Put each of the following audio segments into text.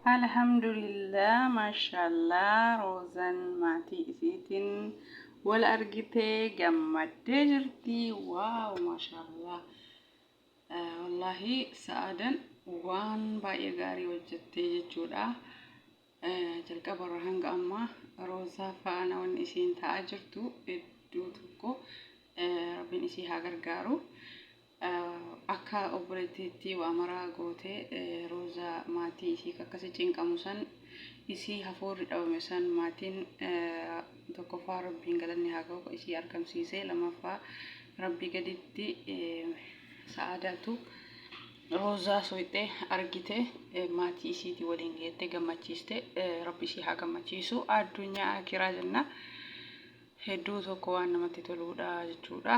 Alhamdulillah mashallah Roozan maatii isiitiin wal argitee gammaddee jirti. Waaw mashallah. Wallaahi sa'aadan waan baay'ee gaarii hojjettee jechuudha. Jalqabarra hanga ammaa Roozaa faana wanni isiin ta'aa jirtu hedduu tokko rabbiin isii haa gargaaru. Akka obboleettiitti waa maraa gootee Roozaa maatii isii akkasi cinqamu san isii hafuurri dhabame san maatiin tokkoffaa rabbiin galanni haa ga'u isii argamsiisee lamaffaa rabbii gaditti sa'aadaatu Roozaa soyxee argite maatii isiitii waliin geette gammachiiste rabbi isii haa gammachiisu addunyaa akiraa jenna. Hedduu tokko waan namatti toluudha jechuudha.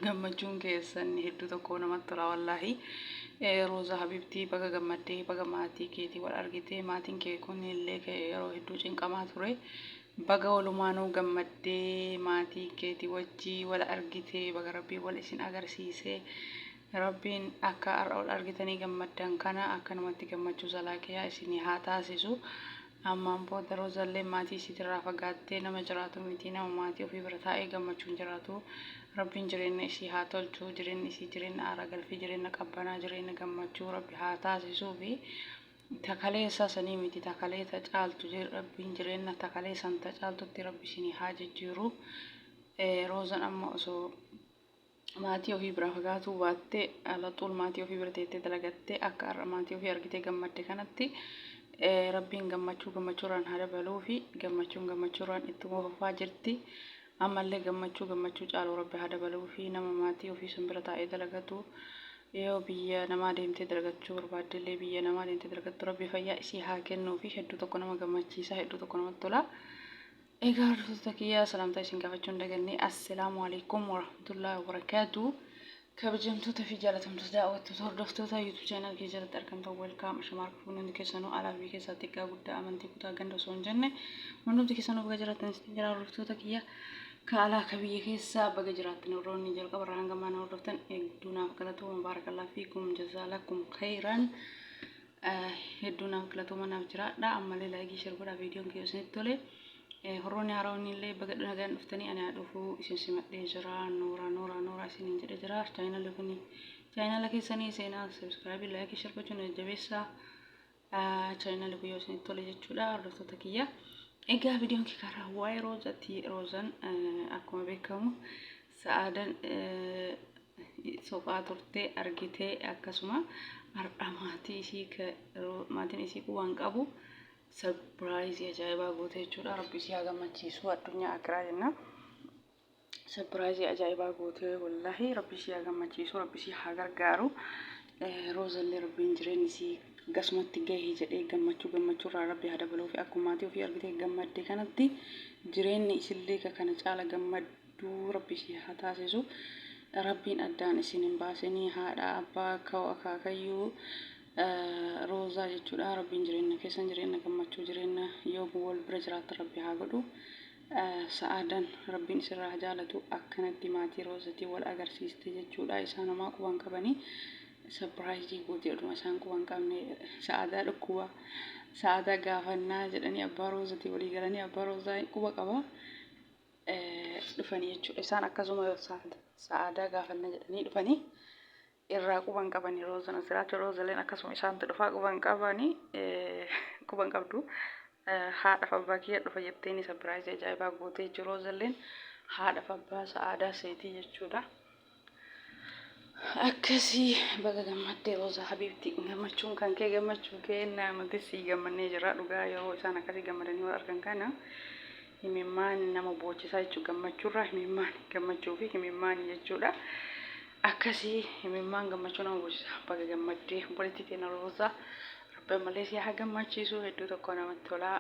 Gammachuun keessan hedduu tokko namatti tola wallaahi. Roozaa Habibtii baga gammaddee baga maatii keetii wal argite maatiin kee kun illee yeroo hedduu cinqamaa ture. Baga walumaanuu gammaddee maatii keetii wajjii wal argite baga rabbii wal isin agarsiise. Rabbiin akka har'a wal argitanii gammaddan kana akkanumatti gammachuu zalaaqiyaa isinii haa taasisu. Ammaan booda Roozalleen maatii isiitirraa fagaattee nama jiraatu miti nama maatii ofii bira taa'ee gammachuun jiraatu. Rabbiin jireenya isii haa tolchu jireenyi isii jireenya aara galfii jireenya qabbanaa jireenya gammachuu rabbi haa taasisuufi. Ta kaleessaa sanii miti ta kalee ta caaltu rabbiin jireenya ta kalee san ta caaltutti rabbi isinii haa jijjiiru. Roozan amma osoo maatii ofii biraa fagaatuu baattee alaxuul maatii ofii bira teettee dalagattee akka har'a maatii ofii argitee gammadde kanatti rabbiin gammachuu gammachuurraan haa dabaluu fi gammachuun gammachuurraan ittuma fufaa jirti. Ammallee gammachuu gammachuu caalu rabbi haa dabaluu fi nama maatii ofii sun bira taa'ee dalagatu yoo biyya namaa deemtee dalagachuu barbaaddellee biyya namaa deemtee dalagattu rabbi fayyaa isii haa kennuu fi hedduu tokko nama gammachiisa hedduu tokko namatti tola. Egaa hordoftoota kiyya salaamtaa isin gaafachuu hin daganne. Assalaamu alaikum warahmatullaahi wabarakaatu. Kabajamtoota fi jaalatamtoota daawwattoota hordoftoota YouTube channel kiyya jalatti argamtan welcome ashamaar kufuun hundi keessanuu alaa fi keessaa xiqqaa guddaa amantii kutaa ganda osoo hin jenne hundumti keessanuu baga jiraattan isin jira hordoftoota kiyya ka alaa ka biyya keessaa baga jiraattan warroonni jalqaba irraa hanga ammaa na hordoftan hedduu naaf galatooma baarakallaa fiikum jazaalakum khayran. Hedduu naaf galatooma naaf jiraadha. Ammallee laayikii share godhaa viidiyoon kiyya isinitti tole. Horroonni haara'oonni illee baga nagaan dhuftanii ani haa dhufuu isin simadhee jira. Noora noora noora isiniin jedhe jira. Chaayinalli kun chaayinala keessanii seenaa sabiskiraabii laayikii share gochuun jajjabeessaa. Chaayinalli kun yoo isinitti tole jechuudha hordoftoota kiyya. Egaa viidiyoon kiyya karaa waa'ee roozati roozan akkuma beekamu sa'aadan soqaa turte argitee akkasuma har'a maatii isii maatiin isii quban qabu sarpiraayizii ajaa'ibaa goote jechuudha. Rabbi isii haa gammachiisu addunyaa akiraa jenna. Sarpiraayizii ajaa'ibaa goote wallaahi rabbi isii haa gammachiisu rabbi isii haa gargaaru. Roozallee rabbiin jireenyi isii gasumatti gahe jedhee gammachuu gammachuurraa rabbi haa dabaluufi akkuma maatii ofii argitee gammadde kanatti jireenyi isillee ka kana caala gammad duu rabbi isii haa taasisu rabbiin addaan isin hin baasinii haadha abbaa koo akaakayyuu roozaa jechuudha rabbiin jireenya keessan jireenya gammachuu jireenya yoo wal bira jiraattan rabbi haa godhu sa'aadan rabbiin isinirraa haa jaalatu akkanatti maatii roozatii wal agarsiiste jechuudha isaan homaa quban qabanii sapiraayizii gootee oduma isaan quban qabne sa'aadaa dhukkuba sa'aadaa gaafannaa jedhanii abbaa roozatii walii galanii abbaa roozaa quba qaba dhufanii jechuudha. Isaan akkasuma sa'aadaa gaafanna jedhanii dhufanii irraa quban qabanii roozan as jiraachuu roozaleen akkasuma isaantu dhufaa quban qabanii quban qabdu. Haadhaaf abbaa kiyya dhufa jetteeni sapiraayizii ajaa'ibaa gootee jechuudha. Roozalleen haadhaaf abbaa sa'aadaa seetii jechuudha. Akkasii baga gammaddee Roozaa Habiibti gammachuun kan kee gammachuu keenna nuti sii gammannee jirra dhugaa yeroo isaan akkasii gammadanii wal argan kana himimmaan nama boochisaa jechuudha gammachuurraa himimmaan gammachuu fi himimmaan jechuudha akkasii himimmaan gammachuu nama boocisa baga gammaddee obboleettii teena Roozaa rabbi ammallee si haa gammachiisu hedduu tokko namatti tola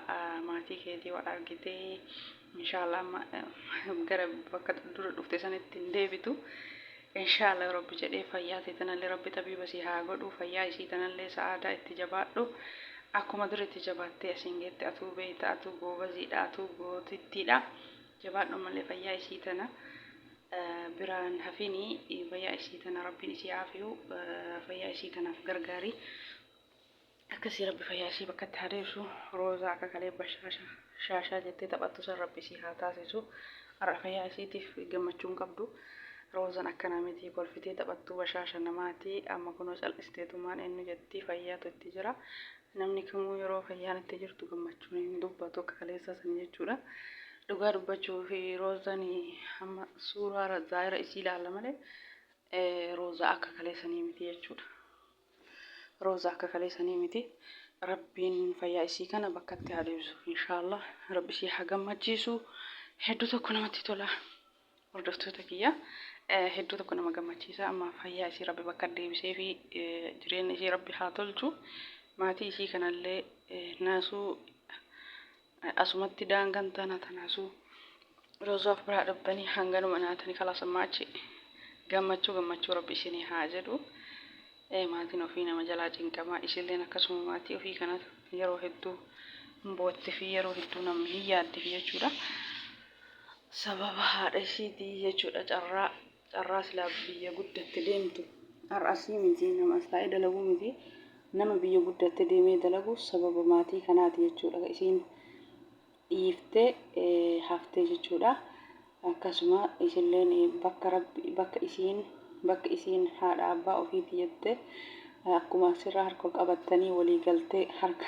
maatii keetii wal argitee Inshaallah amma gara bakka dura dhufte sanitti hin deebitu. Inshaallah rabbi jedhee fayyaa tee tanallee rabbi xabiiba si haa godhu fayyaa isii tanallee sa'aadaa itti jabaadhu. Akkuma dura itti jabaattee asiin geette atuu beeyta atuu goobaziidha atuu gootittiidha. Jabaadhu ammallee fayyaa isii tana biraan hafini fayyaa isii tana rabbiin isii aafiyu fayyaa isii tanaaf gargaari. Akkasii Rabbi fayyaa ishii bakkatti haa deebisu. Roozaa akka kalee bashaasha shaashaa jettee taphattu san Rabbi isii haa taasisu. Har'a fayyaa isiitiif gammachuu hin qabdu. Roozan akkana miti, kolfitee taphattu, bashaasha namaati. Amma kunoo cal'isteetumaan eenyu jetti, fayyaatu itti jira. Namni kamuu yeroo fayyaan itti jirtu gammachuun hin dubbatu akka kaleessaa sanii jechuudha. Dhugaa dubbachuu fi Roozan amma suuraa zaahira isii ilaalla malee Roozaa akka kaleessanii miti jechuudha. Rooza akka kalee sanii miti. Rabbiin fayyaa isii kana bakkatti haa deebisu inshaallah. Rabbi isii haa gammachiisu. Hedduu tokko namatti tola. Hordoftoota kiyya hedduu tokko nama gammachiisa. Amma fayyaa isii Rabbi bakka deebisee fi jireenya isii Rabbi haa tolchu. Maatii isii kanallee naasuu asumatti daangan tana tanaasuu Roozaa of biraa dhabbanii hanganuma nyaatanii kalaas amma achi gammachuu gammachuu Rabbi isinii haa jedhu. Maatiin ofii nama jalaa cinqamaa, isilleen akkasuma maatii ofii kana yeroo hedduu hin bootti fi yeroo hedduu namni hin yaaddi fi jechuudha. Sababa haadha ishiitii jechuudha. Carraa carraa silaa biyya guddatte deemtu har'a asii miti, nama as taa'ee dalaguu miti, nama biyya guddatte deemee dalagu sababa maatii kanaati jechuudha isiin dhiifte haftee jechuudha. Akkasuma isilleen bakka Rabbi bakka isiin bakka isiin haadha abbaa ofiiti jette akkuma asirraa harka ol qabattanii walii galtee harka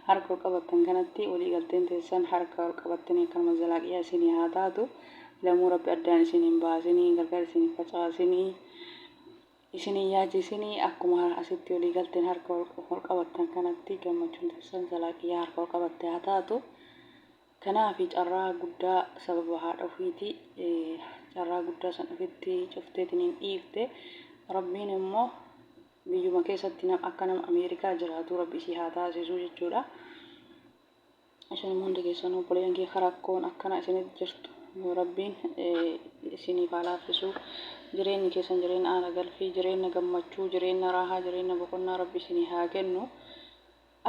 harka ol qabattan kanatti walii galteen teessan harka ol qabattanii akkanuma zalaaqiyaa isinii haa taatu. Lamuu Rabbi addaan isin hin baasinii, gargar isin hin facaasinii, isin hin yaachisinii. Akkuma asitti walii galteen harka ol qabattan kanatti gammachuun teessan zalaaqiyaa harka ol qabatte haa taatu. Kanaafi carraa guddaa sababa haadha ofiiti carraa guddaa san ofitti cufteetiniin dhiifte. Rabbiin immoo biyyuma keessatti akka nama Ameerikaa jiraatu Rabbi isii haa taasisu jechuudha. Isin immoo hundi keessanuu obboleeyyan kee rakkoon akkana isinitti jirtu Rabbiin isiniif haa laaffisu. Jireenyi keessan jireenya aara galfii, jireenya gammachuu, jireenya raahaa, jireenya boqonnaa Rabbi isinii haa kennu.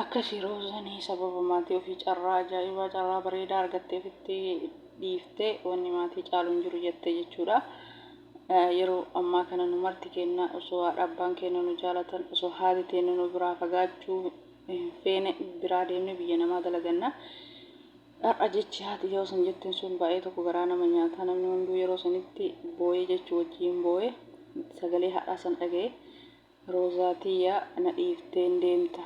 Akkasi Roozanii sababa maatii ofii carraa ajaa'ibaa, carraa bareedaa argattee ofitti dhiifte, wanni maatii caalu hin jiru jette jechuudha. Yeroo ammaa kana nu marti keenna osoo haadha abbaan keenya nu jaalatan, osoo haati teenya nu biraa fagaachuu hin feene, biraa deemne biyya namaa dalaganna. Har'a jechi haati yeroo san jetteen sun baay'ee tokko garaa nama nyaata. Namni hunduu yeroo sanitti boo'ee jechuu wajjin boo'ee sagalee haadhaa san dhaga'e. Roozaa tiyya, na dhiifteen deemta,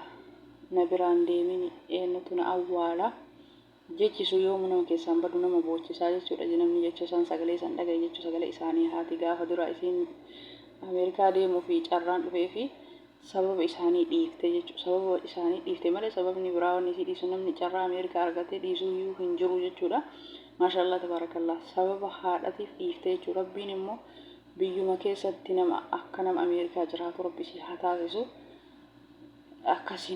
na biraan deemini, eennutu na awwaala? Jechi sun yoomu nama keessaa hin badu, nama boochisaa jechuudha. Namni jecha san, sagalee san dhagaye jechuu, sagalee isaanii haati gaafa dura isiin Ameerikaa deemuu fi carraan dhufee fi sababa isaanii dhiifte jechuudha. Sababa isaanii dhiifte malee sababni biraa wanni isii dhiisu, namni carraa Ameerikaa argatee dhiisuu iyyuu hin jiru jechuudha. Maashaallah, tabaarakallah, sababa haadhatiif dhiifte jechuudha. Rabbiin immoo biyyuma keessatti nama akka nama Ameerikaa jiraatu Rabbi isii haa taasisu. Akkasii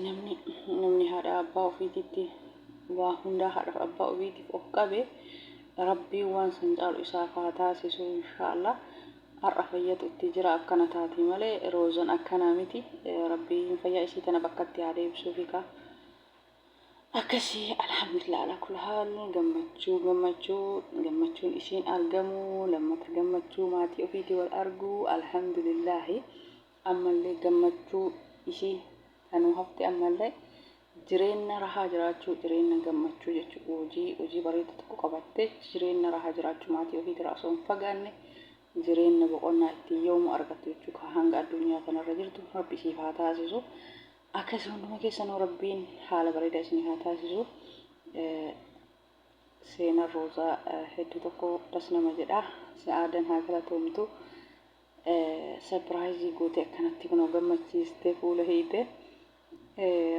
namni haadha abbaa ofiititti waa hundaa haadhaaf abbaa ofiitiif of qabe Rabbiin waan san caalu isaaf haa taasisu inshaallah. Har'a fayyatu itti jira akkana taati malee Roozan akkanaa miti. Rabbiin fayyaa isii tana bakkatti haa deebisuufi kaa. Akkasii, alhamdulillah ala kulli haal, gammachuu gammachuu gammachuun isiin argamu, lammata gammachuu maatii ofiitii wal arguu, alhamdulillahi. Ammallee gammachuu isii tanuu hafte, ammallee jireenya rahaa jiraachuu, jireenya gammachuu jechuudha. Hojii hojii bareedu tokko qabattee jireenya rahaa jiraachuu, maatii ofiitirraa osoo hin fagaanne jireenya boqonnaa ittiin yoomu argattu jechuudha. Hanga addunyaa kanarra jirtu Rabbi isiif haa taasisu. Akkasii hunduma keessanuu Rabbiin haala bareedaa isinii haa taasisu. Seenaan Roozaa hedduu tokko das nama jedha. Sa'aadan haa galatoomtu. Sapiraayizii goote akkanatti kunoo gammachiiste, fuula hiite.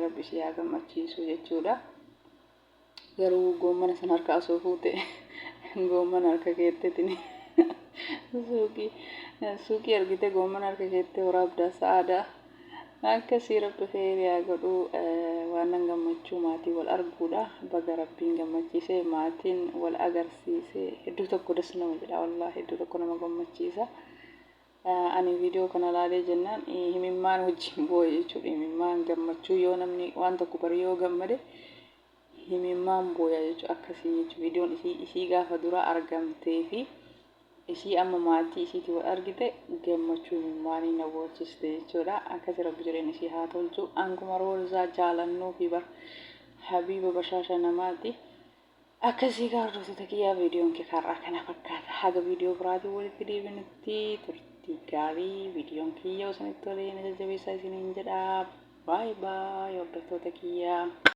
Rabbi ishee haa gammachiisu jechuudha. Garuu goommana sana harka osoo fuute, goommana harka keetteetiin suuqii suuqii argite, goommana harka keettee waraabdaa sa'aadaa. Akkasii Rabbi kheyrii haa godhu. Waan nan gammachuu maatii wal arguudha. Baga Rabbiin gammachiise, maatiin wal agarsiise. Hedduu tokko das nama jedha, wallaahi hedduu tokko nama gammachiisa. Ani viidiyoo kana laalee jennaan himimmaan wajjin boo'e jechuudha. Himimmaan gammachuu, yoo namni waan tokko bari yoo gammade himimmaan booya jechuudha. Akkasii jechuudha. Viidiyoon isii gaafa dura argamtee fi Isii amma maatii isiitii wal argite gammachuu imimmaanii na boochiste jechuudha. Akkasi rabbi jireenya isii haa tolchu. Anguma Roozaa jaalannuufi bar habiiba bashaasha namaati. Akkasii gaa hordoftoota kiyyaa, viidiyoon kee har'aa kana fakkaata. Haga viidiyoo biraatiin walitti deebinutti turtii gaarii. Viidiyoon kiyya osoo isinitti tolee na jajjabeessaa isiniin jedha. Baay baay, hordoftoota kiyyaa.